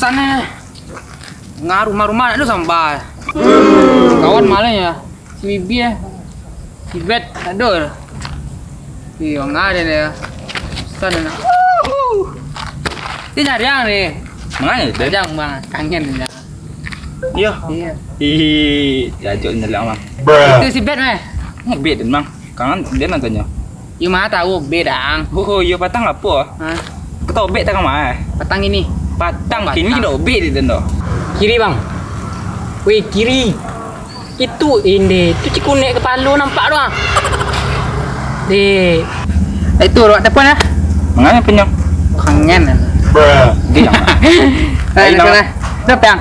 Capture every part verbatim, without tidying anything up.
Nah, ngah rumah-rumah nak tu sambah. Kawan malah ya. Si Bibi eh. Si Bet, aduh. Iyo, ngah dia ni. Susah dia nak. Dia nyariang ni. Mangana dia? Nyariang, Bang. Kangen dia. Iyo. Iyo. Ih, jajuk nyerang, Bang. Itu si Bet meh. Ngebet, Bang. Kangen dia nak tanyo. Iyo, mah tahu Bet, Dang. Oh, iyo, patang apo? Hah? Kau tahu Bet tak, Bang? Patang ini. Patang kini. Patang. Kini kita Bet di tendo. Kiri, Bang. Weh, kiri. Itu indik, tu cikunek kapalo nampak tu ah. Dek. Eh, itu awak telepon lah. Mangana penyok? Kangen. Bruh. Dia yang mana? Nah, ini kenal. Kenapa yang?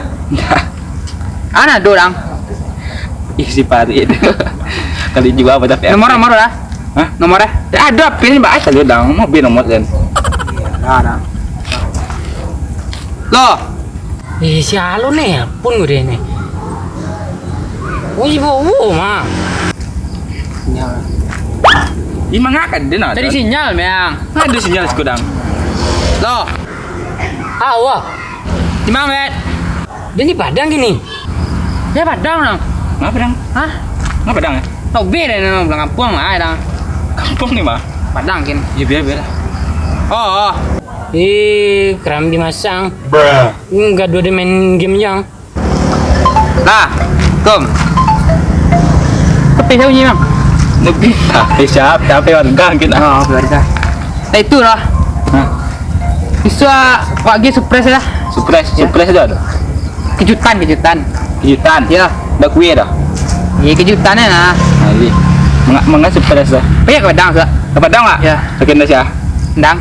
Ana do dang. Ih, si Parit. Kalau jual apa tapi? Nomor, nomor lah. Hah? Nomor eh? Eh, ada pin ni, Mbak. Ai, kalau dang, mau pin nomor kan. Nah, nah. Lo. Eh, si Alun ni, pun gue ni. Oh, ibu, oh, ma. Sinyal. Ih, mangakan dia nak. Tadi sinyal, Meang. Ada sinyal sekudang. Lo. Ah, wah. Di mana, Bet? Dia ni Padang gini. Dia Padang, Nang. Ngapa, Dang? Hah? Ngapa, Dang, eh? Tau be deh, Nang, bilang kampung lah, Dang. Kampung ni, mah? Padang, kin. Ya, biar, biar lah. Oh, oh. Eh, kerambi masang. Bruh. Hmm, gaduh dia main game, Jang. Lah, Kom. Tapi siapa ni, Bang? Lebih. Tapi siapa? Tapi warga kita. Oh, warga. Nah, itulah. Hah? Bisa wak gi surprise lah. Surprise, ya. Surprise tu ada. Kejutan, kejutan. Kejutan? Ya. Dak kue dah? Iya, kejutan lah. Nah, iya. Manga, manga surprise dah. Pergi ke Padang, Sak? Ke Padang, Pak? Ya. Sakit dah, Sak? Ndang.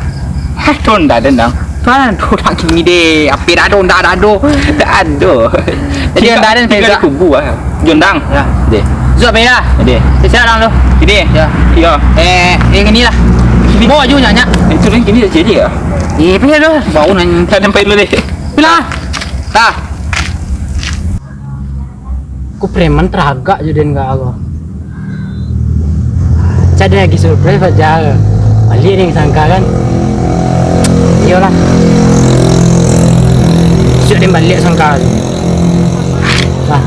Hah, tu ndak ada, Ndang. Tuan, tu dak gini deh. Apa dah ada, ndak ada, ado. Ndak ado. Jadi, ndak ada, tinggal di kubu, ah. Jondang. Ya. Deh. Zuak, ya. Deh. Saya siap, Ndang, tu. Ini? Ya. Iya. Eh, yang inilah. Ini. Bawa juga, Nyak. Itu dah gini dah jadi, ya? Eh, pergi dah. Bau nanya. Tak sampai dulu deh. Bila? Tah. Ku preman teragak jo den ka ko. Cak den lagi surprise, Fajar. Baliak den sangka kan. Iyolah. Sudah den baliak sangka tu. Lah.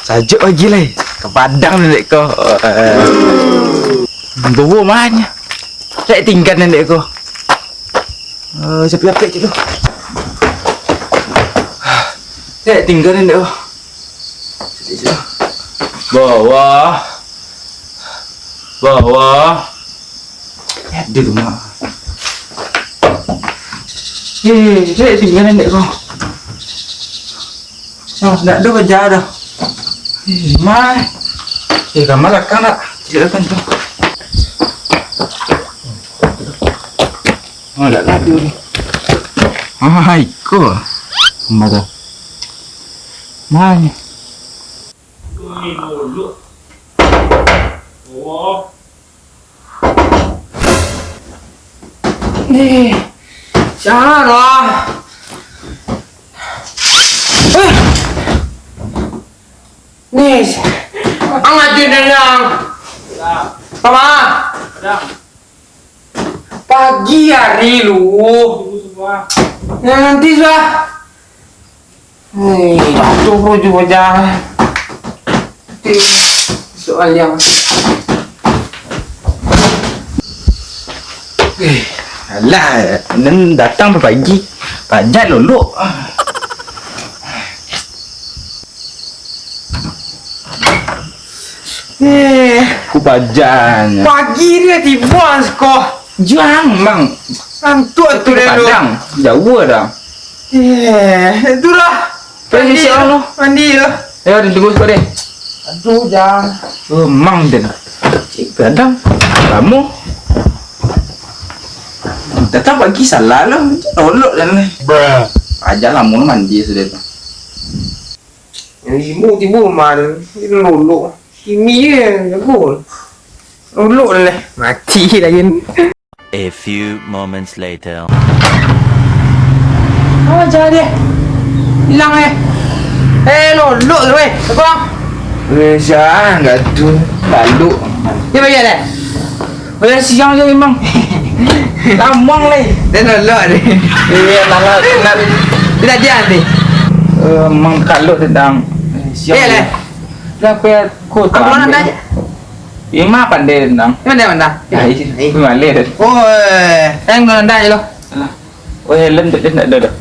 Sajuk pagi lai. Ka Padang nan dek ko. Bobo mah nyo. Dek tingga nan dek ko. Eh, sapi apek cik tu. Dek tingga nan dek ko. Bawah. Bawah. Eh, di rumah. Eh, eh, eh, tingga nan dek ko. Oh, ndak ado baja dah. Eh, mai. Eh, kamar lakang dak? Cik lakang tu. Oh, ndak ado ni. Ah, iko. Kamar dah. Mai. Ni, siapa? Eh. Ni, ang aja nang. Pama. Pagi hari lu. Nanti sudah. Hei, jatuh bro, jua jangan. Soal yang Eh, alah, nan datang pagi. Pajan lolok. Eh, ku pajan. Pagi dia tiba sekolah. Jang, Mang. Antuk tu dia lu. Padang, jauh dah. Eh, itulah. Permisi, mandi, Allah. Mandi lah. Ya, ditunggu sekali. Aduh, Jang. Oh, Mang den. Cik, kadang lamo. Datang pagi salah lah. Lolok dan ni. Bruh. Aja lamo mandi sudah tu. Yang ibu tiba mal, dia lolok. Kimi je, jago. Lolok lah. Mati lain. A few moments later. Oh, jadi. Hilang, eh. Eh, lolok tu, eh. Abang. Eh, siang kat tu. Lalu. Dia bayar, eh? Bayar siang je, memang. Lamang, eh. Dia lolok, eh. Iya, lama. Tidak dia, eh. Eh, emang kalau tentang siang. Iya, eh. Dah, apa ya? Kau Aku tahu mana ambil. Aja. Ima pandai nang. Ima pandai, pandai. Ai, ai. Ima leh. Oh, eh, yang tu nanda je lo. Alah. Oh, helm tu je ndak ada dah.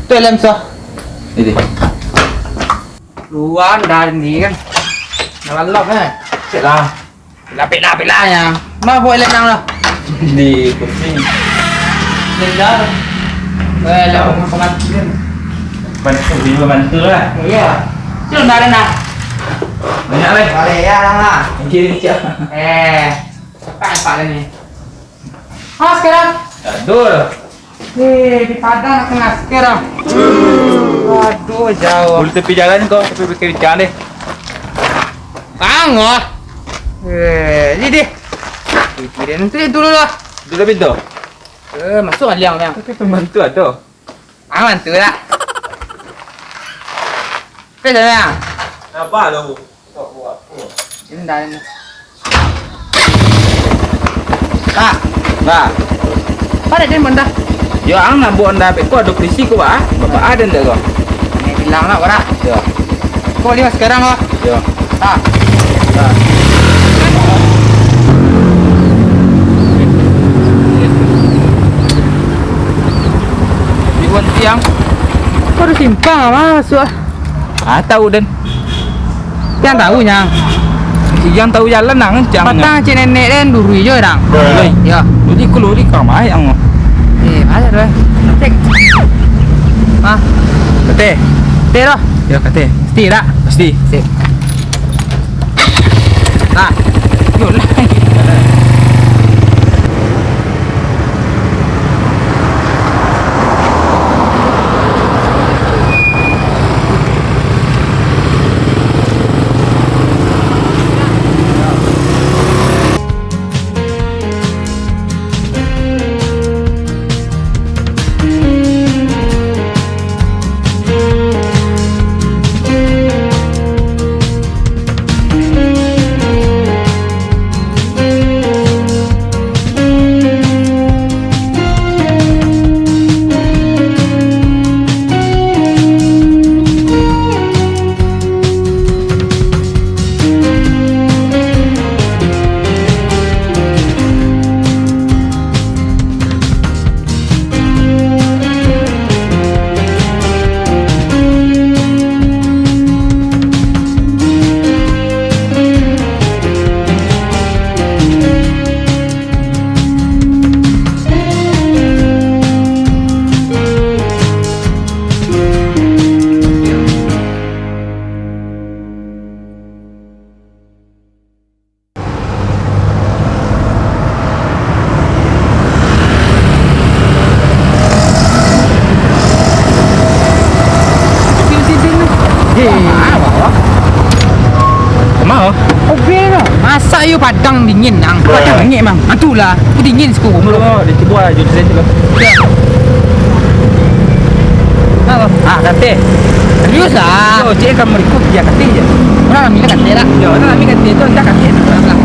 Tu helm so. Ini. Luan dari ni kan. Nak lalap eh. Cek lah. Lapik lah, lapik lah ya. Ma buat helm nang lah. Di kursi. Tinggal. Eh, lah, rumah pengantin kan. Bantu, bini bantu lah. Iya. Tu dah ada nak. Banyak leh. Balik ya, lah. Okey, okey. Eh, cepat, cepat ni. Ah, sekarang. Aduh. Eh, di Padang nak kena sekarang. Aduh, jauh. Boleh tepi jalan kau, tapi pikir ikan deh. Bang, wah. Eh, ni deh. Pikirin tu dulu lah. Dulu pintu. Eh, masuk aliang, aliang. Tapi pembantu ada. Ah, bantu lah. Apa sana? Apa lo? Ini dah ini. Kak. Nah. Pada dia mana? Yo, ang nak buat anda peko ada polisi ko, Pak. Bapak ada ndak ko? Ini bilang lah, Pak. Yo. Kau lihat sekarang, oh. Yo. Ah. Ah. Dibuat tiang. Kau ada simpang apa masuk ah? Ah, tahu den. Yang tahu nyang. Yang tahu jalan nang cang. Patang cik nenek den duri jo dang. Oi. Ya. Jadi keluar di kamar yang. Eh, mana tu eh? Cek. Ah. Kate. Kate dah. Ya, kate. Pasti tak? Pasti. Sip. Nah. Yo lah. Masak yo padang dingin, nang. Padang bangik, mang. Ah, tu lah. Tu dingin siko. Mulo, mulo. Dia cuba aja, dia cuba. Ya. Apa? Ah, kate. Serius lah. Yo, cik kan berikut dia kate je. Orang ambil kate lah. Yo, orang ambil kate tu, entah kate tu lah.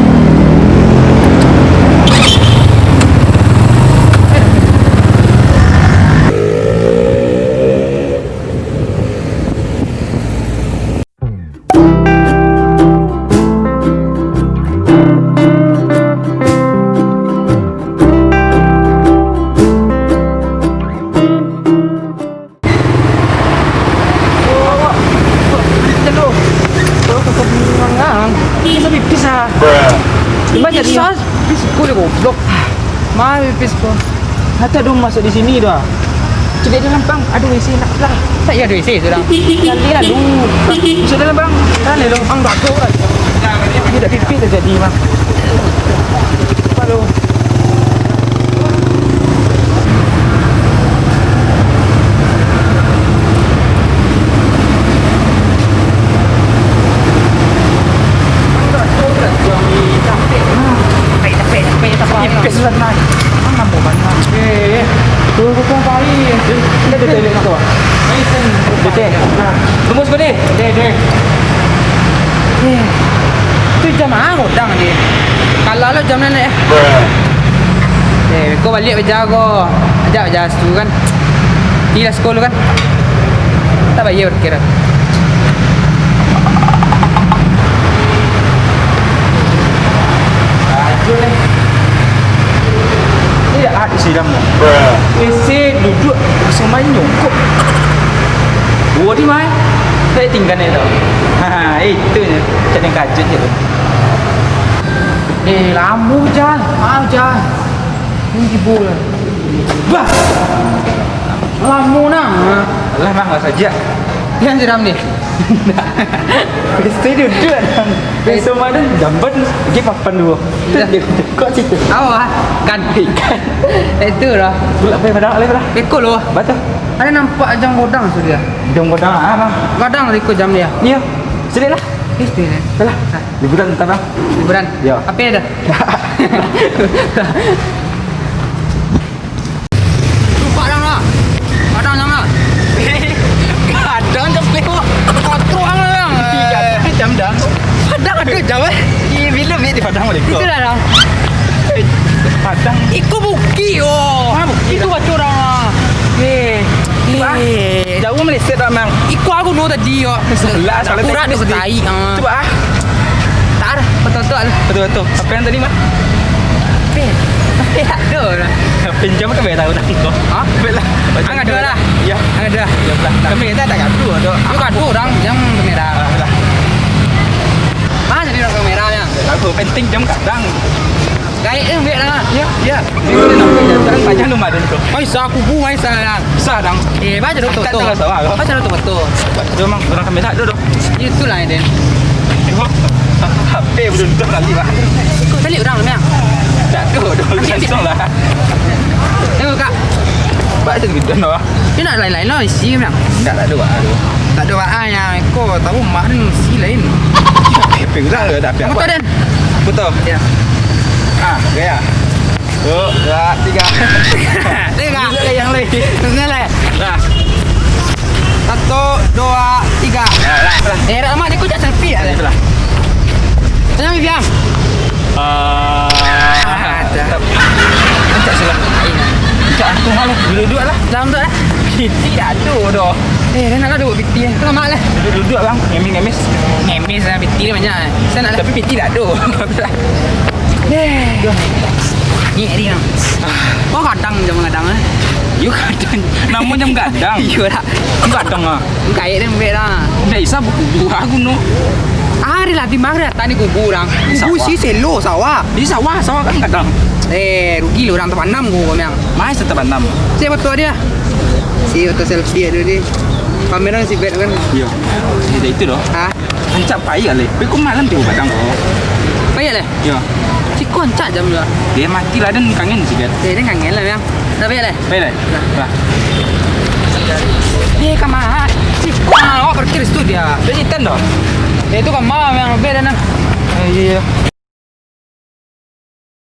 Bisa pipis ah. Gimana jadi? Pipis boleh goblok. Mana pipis ko? Hata dong masuk di sini doh. Cek dalam bang, ada W C nak lah. Tak ya ada W C sudah. Nanti lalu. Masuk dalam bang. Kan lalu. Ang tak tahu lah. Ini tak pipis terjadi mah. Halo. Capek, capek, capek, capek. Pipis lah, nah. Deh, deh, deh. Eh, tu jam ah godang ni. Kalau lo jam nan eh. Eh, ko baliak bajago. Ajak bajago situ kan. Ilas ko lo kan. Tak bayar parkiran. Aduh, eh. Tidak ada siram. Isi duduk, semua nyongkok. Duo di mai. Saya tinggal ni tau. Ha, itu je. Cak yang kajet je tu. Eh, lamo, Jan. Ah, Jan. Ini tibo lah. Bah! Lamo nah. Lah, Mang, lah sajak. Yang siram ni. Biasa duduk, Mang. Biasa malam jamban, dia papan dua. Tu Iya. Dia kok situ. Awak kan? Ikan. Itu lah. Pulak, pai padang, alai padang. Iko lo. Baca. Ada nampak jam godang sudah. Jam godang, ah, Mang. Godang iko jam dia. Iya. Sudah lah. Itu ni. Dah lah. Liburan, entah, Mang. Liburan. Ya. Apa ada? Lupa dah lah. Padang jam lah. Kadang jam lewat. Kotor lah. Jam dah. Padang ada jam, eh. Ih, bila bit di Padang balik kau? Itulah dah. Eh, Padang. Iko bukit, oh. Ah, bukit. Itu baca orang lah. Eh, Wah, eh. Jauh meleset tak, Mang? Iko aku dulu tadi, yo. Sebelah, soalnya Kurang tadi tu sedih. Tai, ah. Cuba, ah. Tak ada, betul-betul lah. Betul-betul. Apa yang tadi, Mang? Apa? Apa yang ada lah? Pinjam kan bayar tahu dah kau. Ha? Baiklah. Ang ada lah. Ya. Ang ada. Ya, dah, dah. Kami tak tak gaduh, dok. Lu gaduh orang yang kamera. Ah, dah. Mana jadi orang kamera, Mang? Aku penting jam kadang. Gaek eh, ambiak lah. Ya, ya. Sekarang banyak lu madan tu. Mai sa kubu, mai sa lah. Sa dang. Eh, baca dulu tu. Baca dulu tu, betul. Baca dulu tu, betul. Dia memang orang kami tak ada tu. Itulah, Eden. Tengok. H P belum tu kali, Pak. Kau cari orang, Miang. Tak ada tu, langsung lah. Tengok, Kak. Baca tu, Eden, lah. Dia nak lain-lain lah, isi, Miang. Tak, tak ada, Pak. Tak ada, Pak. Ah, yang kau tahu, mak ni isi lain. H P tu dah, dah. Apa tu, Den? Putar. Ya. Ah, gaya. Satu, dua, tiga. Tiga. Tiga yang lain. Sini lah. Dah. Satu, dua, tiga. Ya, dah, dah. Eh, Rahmat, dia kocak selfie lah. Itulah. Kenapa, Biang? Ah, ada. Ancak salah. Ancak aku malu. Duduk-duduk lah. Dalam tu, eh? Piti tak ada doh. Eh, dah nak lah duduk piti, eh. Kau mak lah. Duduk-duduk, bang. Ngemis-ngemis. Ngemis lah, piti dia banyak, eh. Saya nak lah. Tapi piti tak ada. Eh. Ni, ni, bang. Kau kadang jam kadang, eh? Yo, kadang. Nama jam kadang? Iyo lah. Kadang ah. Kau kait dia ambil lah. Dah isa buku aku no. Hari lah, di mana datang ni kubu orang? Di kubu sawah. Si selo sawah. Di sawah, sawah kan kadang. Eh, rugi lah orang terpandam kau, Miang. Mai terpandam. Saya foto dia. Si foto selfie ada dia. Kamera si bed kan? Iya. Jadi itu doh. Ah. Rancak payah leh. Tapi kau malam tiba padang kau. Payah leh? Iya. Ciko rancak jam dua. Dia mati lah dan kangen si bed. Eh, dia kangen lah, Miang. Dah payah leh? Payah leh. Lah. Eh, kamar. Ciko awak parkir situ dia. Dia jitan doh. Eh, itu kamar yang bed dah nah. Eh, iya, iya.